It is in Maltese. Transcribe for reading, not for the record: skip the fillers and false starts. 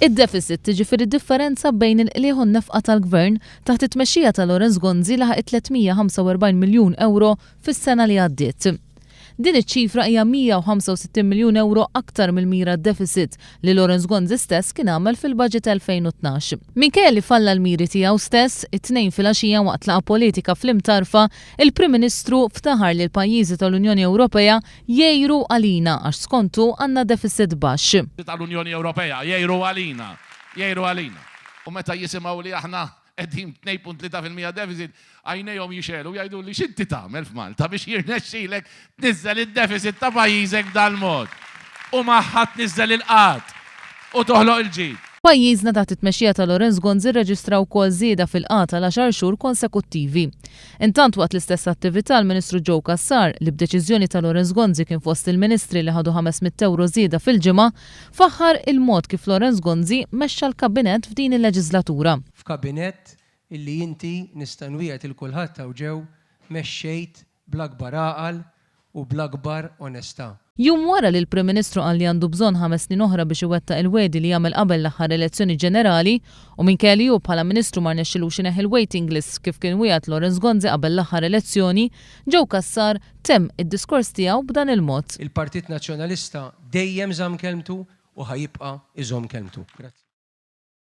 Id-deficit, jiġifieri d-differenza bejn il-qligħ u n-nefqa tal-Gvern, taħt it-tmexxija ta' Lawrence Gonzi laħaq it-345 miljun ewro fis-sena li għaddiet. Din iċ-ċifra hija 165 miljun ewro aktar mill-mira deficit li Lawrence Gonzi stess kien għamel fil-Budget 2012. Minkejja li falla l-miri tiegħu stess, it-Tnejn filgħaxija waqt laqgħa politika fl-Imtarfa, il-Prim Ministru ftaħar li l-pajjiżi tal-Unjoni Ewropea jgħiru għalina għax skont hu għandna deficit baxx. Tal-Unjoni Ewropea jgħiru għalina, jgħiru għalina. U meta jisimgħu li aħna qegħdin b'2.3% deficit, għajnejhom jixegħlu u jgħiduli x'inti tagħmel f'Malta biex jirnexxilek tniżżel id-deficit ta' pajjiżek b'dal-mod u magħha tniżżel il-qgħad u toħloq il-ġid. Pajjiżna taħt it-tmexxija ta' Lawrence Gonzi rreġistra wkoll żieda fil-qgħad għal għaxar xhur konsekuttivi. Intant waqt l-istess attività l-Ministru Joe Cassar, li b'deċiżjoni ta' Lawrence Gonzi kien fost il-Ministri li ħadu 500 ewro żieda fil-ġimgħa, faħħar il-mod kif Lawrence Gonzi mexxa l-Kabinett f'din il-leġiżlatura. F'kabinett illi inti, nista' nwiegħed 'il kulħadd hawn ġew, mexxejt bl-akbar għaqal u bl-akbar onestà. Jum wara li l-Prim Ministru qal li għandu bżonn ħames snin oħra biex iwettaq il-wegħdi li għamel qabel l-aħħar elezzjoni ġenerali u minkejja li hu bħala Ministru ma rnexxilux ineħħi l-waiting lists kif kien wiegħed Lawrence Gonzi qabel l-aħħar elezzjoni, Joe Cassar temm id-diskors tiegħu b'dan il-mod. Il-Partit Nazzjonalista dejjem żamm kelmtu u ħa jibqa' jżomm kelmtu. Grazzi.